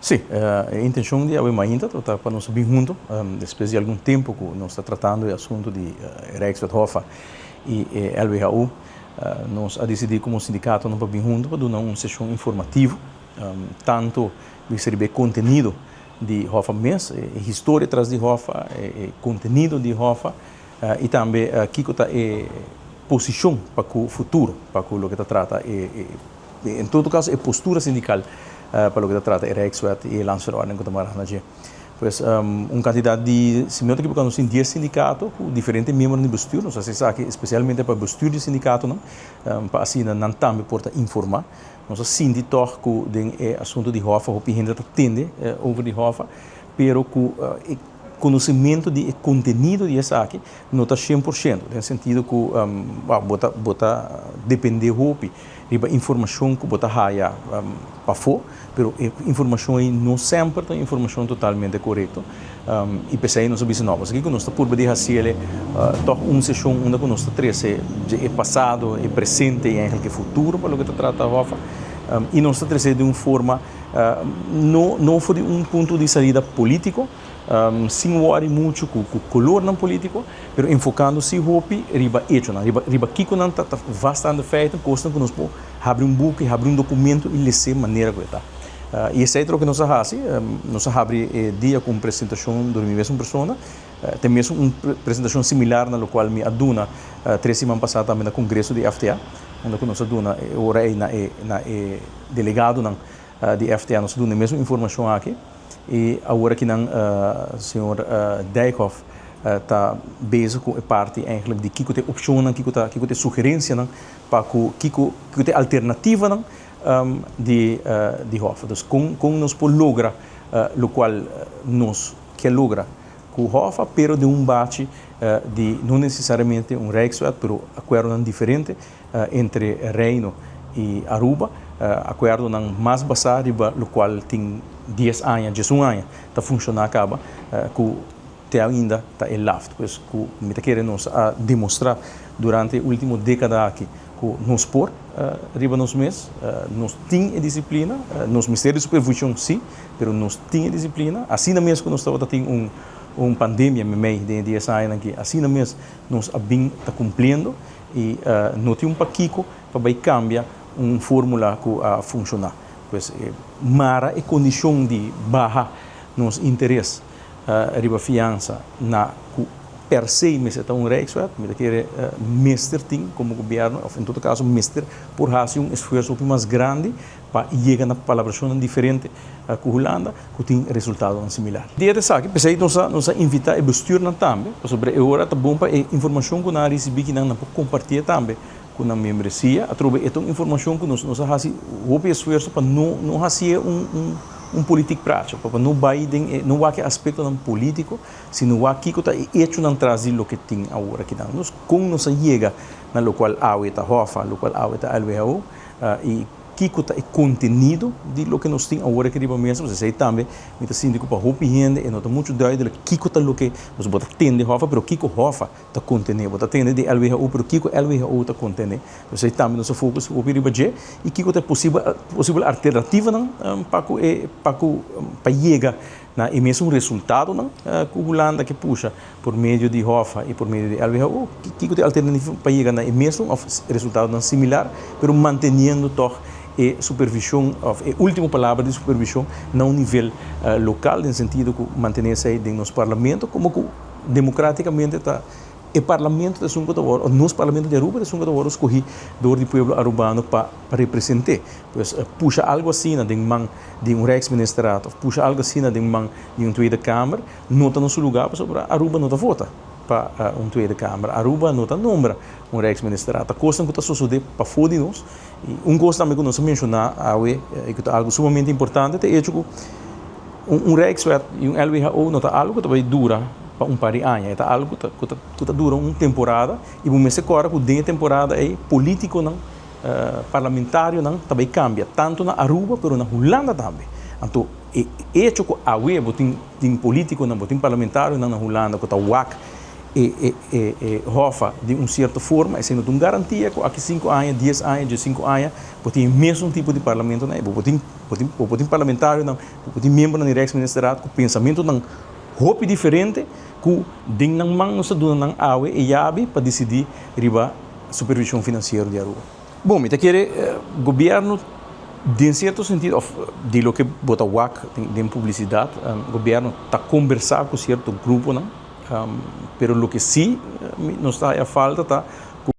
Si, e intencion di awe mainta ta pa nos bin hunto, despues di algun tempo cu nos ta tratando e asunto di Rijkswet Hoffa y e LWHO, nos a dicidi como sindicatonan pa bin hunto pa duna un sesion informativo, tanto bisa riba e contenido di Hoffa mes, e historia tras di Hoffa, e contenido di Hoffa y tambe kico ta e posicion pa cu futuro, pa cu loke ta trata e. En todo caso e postura sindical pa loke ta trata e Rijkswet y e Landsverordening cu ta mara na dje. Pues un cantidad di, si mi no ta equivoca nos tin dies sindicato cu diferente miembronan di bestuur, nos haci esaki especialmente pa bestuur di sindicatonan pa asina nan tambe por ta informa. Nos a sinti toch cu den e asunto di Hoffa hopi hende ta tende over di Hoffa, pero cu e conocimento di e contenido di esaki no ta 100%, den sentido cu bo ta depende hopi riba informacion cu bo ta haya pafo, pero e informacion ey no semper ta un informacion totalmente corecto y p'esey nos a bisa no, pasobra kico nos ta purba di haciele toch un sesion unda cu nos ta trece e pasado, e presente y eigenlijk e futuro pa loke ta trata Hoffa y nos ta trece di un forma no no for di un punto di salida politico, sin worry mucho cu colornan politico, pero enfocando si hopi riba echonan, riba riba kiconan ta ta vaststaande feiten, cosnan cu nos por habri un buki, habri un documento y lese manera cu e ta. Y esey ta loke nos a haci, nos a habri e dia cu un presentacion dor mi mesun persona, te mesun un presentacion similar na locual mi a duna tres siman pasa tambe na congreso di FTA, unda cu nos a duna e ora ey na e na e delegadonan di FTA nos a duna e mesun informacion aki. Y awor aki nan señor Dijkhoff ta bezig cu e parti eigenlijk di kico ta e opcionnan, kico ta kico ta e sugerencianan pa cu kico kico ta e alternativanan di di Hof. Dus con con nos por logra locual nos kier logra cu Hof pero den un bachi di no necesariamente un Rijkswet pero acuerdonan diferente entre Reino y Aruba, acuerdonan mas basa riba locual tin dies aña, diesun aña ta funciona caba, cu te ainda ta e laft. Pues cu mi ta kere nos a demostra durante e ultimo decada aki cu nos por riba nos mes, nos tin e disciplina, nos mester di supervision si, pero nos tin e disciplina, asina mes cu nos tabata tin un un pandemia meimei den e dies añanan aki, asina mes nos a bin ta cumpliendo. I no tin un pakiko pa bai kambia un formula ku a funshoná. Pues mara e kondishon di baha nos interes riba fiansa na ku per se mester ta un Rijkswet, mi ta kere mester tin komo gobièrnu òf en todo kaso mester por hasi un esfuerso hopi mas grandi pa yega na palabrashonnan diferente ku Hulanda ku tin resultadonan similar. Dia di esaki, p'esei nos a nos a invitá e bestuurnan tambe, pasobra e ora ta bon pa e informashon ku nan a risibí ki nan nan por kompartié tambe ku nan membresia. Atrobe e ta un informashon ku nos nos a hasi hopi esfuerso pa no no hasié un un un politiek praatje, pa pa no bai den e no wak e aspektonan polítiko, sino wak kiko ta e echonan tras di loke tin awor akinan. Nos kon nos a yega na lokual awe ta Hoffa, lokual awe ta LWHO, i Kiko ta e kontenido di loke nos tin awor aki riba mesa? Pasobra esei tambe mi ta sinti ku pa hopi hende e no ta muchu duidelijk kiko ta loke nos bo ta tende Hoffa, pero kiko Hoffa ta kontené. Bo ta tende di LWHO, pero kiko LWHO ta kontené? Esei tambe nos a focus hopi riba dje. I kiko ta e posibel posibel alternativanan pa ku e pa ku pa yega na e mesun resultadonan ku Hulanda ke pusha por medio di Hoffa i por medio di LWHO, kiko ta e alternativa pa yega na e mesun òf resultadonan similar, pero manteniendo tòg e supervishon òf e último palabra di supervishon na un nivel lokal, den sentido ku mantené esei den nos parlamento komo ku demokrátikamente ta E parlamento ta esun ku ta wòrdu, òf nos parlamento di Aruba ta esun ku ta wòrdu skohí dor di pueblo arubano pa represent'é. Pues pusha algu asina den man di un Rijksministerraad òf pusha algu asina den man di un Tweede Kamer no ta na su lugá pasobra Aruba no ta vota pa un Tweede Kamer, Aruba no ta nombra un Rijksministerraad. Ta kosnan ku ta sosodé pafó di nos. I un kos tambe ku nos a menshoná awe i ku ta algu sumamente importante ta e echo ku Un Rijkswet i un LWHO no ta algu ku ta bai dura pa un par di aña, e ta algu ku ta ku ta dura un temporada i bo mester kòrda ku den e temporada ei polítikonan, parlamentarionan ta bai kambia tantu na Aruba pero na Hulanda tambe. Anto e echo ku awe bo tin tin polítikonan, bo tin parlamentarionan na Hulanda ku ta wak. E e e e Hoffa di un cierto forma, esei no ta un garantia cu aki cinco aña, dies aña, diescinco aña bo tin e mesun tipo di parlamentonan ei. Bo por tin bo tin bo por tin parlamentarionan, bo por tin miembronan di Rijksministerraad cu pensamentonan hopi diferente cu den nan man nos ta duna nan awe e yabi pa dicidi riba supervision financiero di Aruba. Bon, mi ta kere gobierno den cierto sentido of di loke bo ta wak den publicidad, gobierno ta conbersa cu cierto gruponan. Pero loke sí nos ta haya falta ta ku.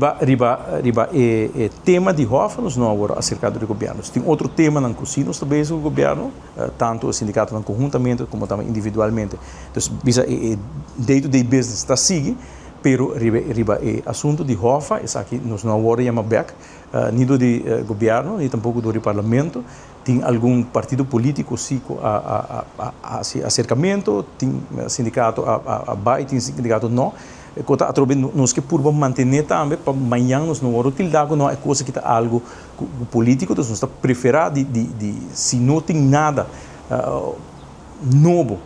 Riba e tema di Hof, nos no a wòrdu aserká di gobièrnu. Tin otro temanan ku sí nos ta bezig ku gobièrnu, tantu e sindikatonan konhuntamente komo tambe individualmente. Dus bisa e day to day business ta sigui, pero riba e asuntu di Hof, esaki nos no a wòrdu yamá bèk, ni dor di gobièrnu, ni tampoko dor di parlamento. Tin algun partido polítiko sí ku a hasi aserkamentu, tin sindikato a bai, tin sindikato no. Ku ta atrobe nos ke purba mantené tambe pa mañan nos no wòrdu tildá ku no e kos aki ta algu polítiko. Dus nos ta preferá di si no tin nada nobo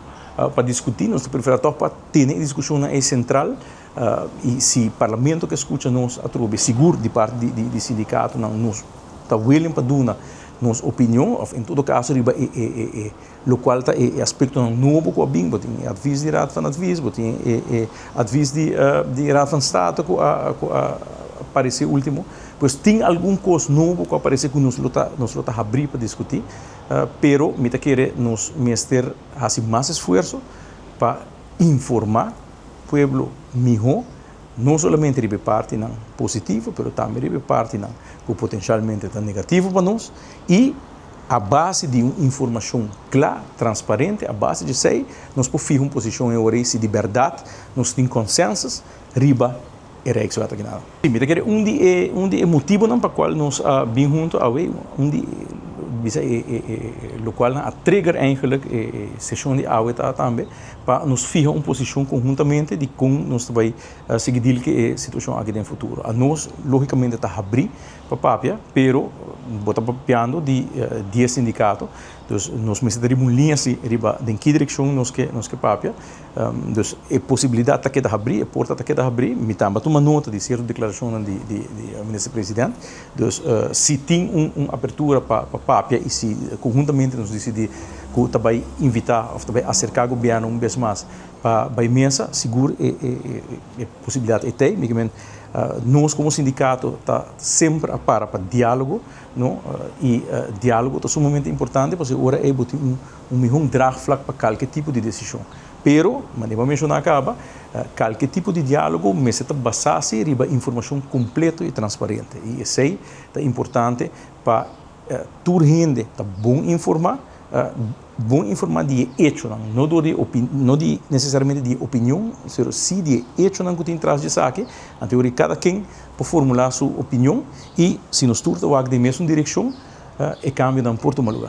pa diskutí, nos ta preferá tòg pa tene e diskushonnan ei sentral i si parlamento ke skucha nos atrobe sigur di parti di sindikatonan nos ta willing pa duna nos opinion òf en todo kaso riba e lokual ta e aspektonan nobo ku a bin. Bo tin e advis di Raad van Advies, bo tin e advis di Raad van State ku a aparesé último. Pues tin algun kos nobo ku a aparesé ku nos lo ta habrí pa diskutí, pero mi ta kere nos mester hasi mas esfuerso pa informá pueblo mihó, no solamente riba e partinan positivo, pero tambe riba e partinan ku potensialmente ta negativo pa nos i a base di un informashon kla, transparente, a base di esei, nos por fiha un posishon e ora si di bèrdat nos tin konsensus riba e Rijkswet aki nan. Mi ta kere un di e motibonan pa kual nos a bin huntu awe, un di bisa e lokual a trigger eigenlijk e seshon di awe ta tambe pa nos fiha un posishon konhuntamente di kon nos ta bai sigui deal ku e situashon aki den futuro. Anos lógikamente ta habrí pa papia, pero bo ta papiando di 10 sindikato, dus nos mester riba un liña si riba den ki direkshon nos ke papia. Dus e posibilidat ta keda habrí, e porta ta keda habrí. Mi tambe a tuma nota di sierto deklarashonnan di minister presidente. Dus si tin un apertura pa papia i si konhuntamente nos disidí ku ta bai invitá òf ta bai aserká gobièrnu un bes mas pa bai mesa, sigur e posibilidat ei t'ei. Mi nos komo sindikato ta semper a para pa diálogo, no? I diálogo ta sumamente importante pasobra ora ei bo tin un mihó draagvlak pa kualke tipo di desishon. Pero, manera mi a menshoná kaba, kualke tipo di diálogo mester ta basá riba informashon kompleto i transparente. I esei ta importante pa tur hende ta bon informá di echonan, no di nesesariamente di opinion, pero sí di echonan ku tin tras di esaki. Anto kada ken por formulá su opinion i si nos tur ta den mesun direkshon, e kambionan por tuma lugá.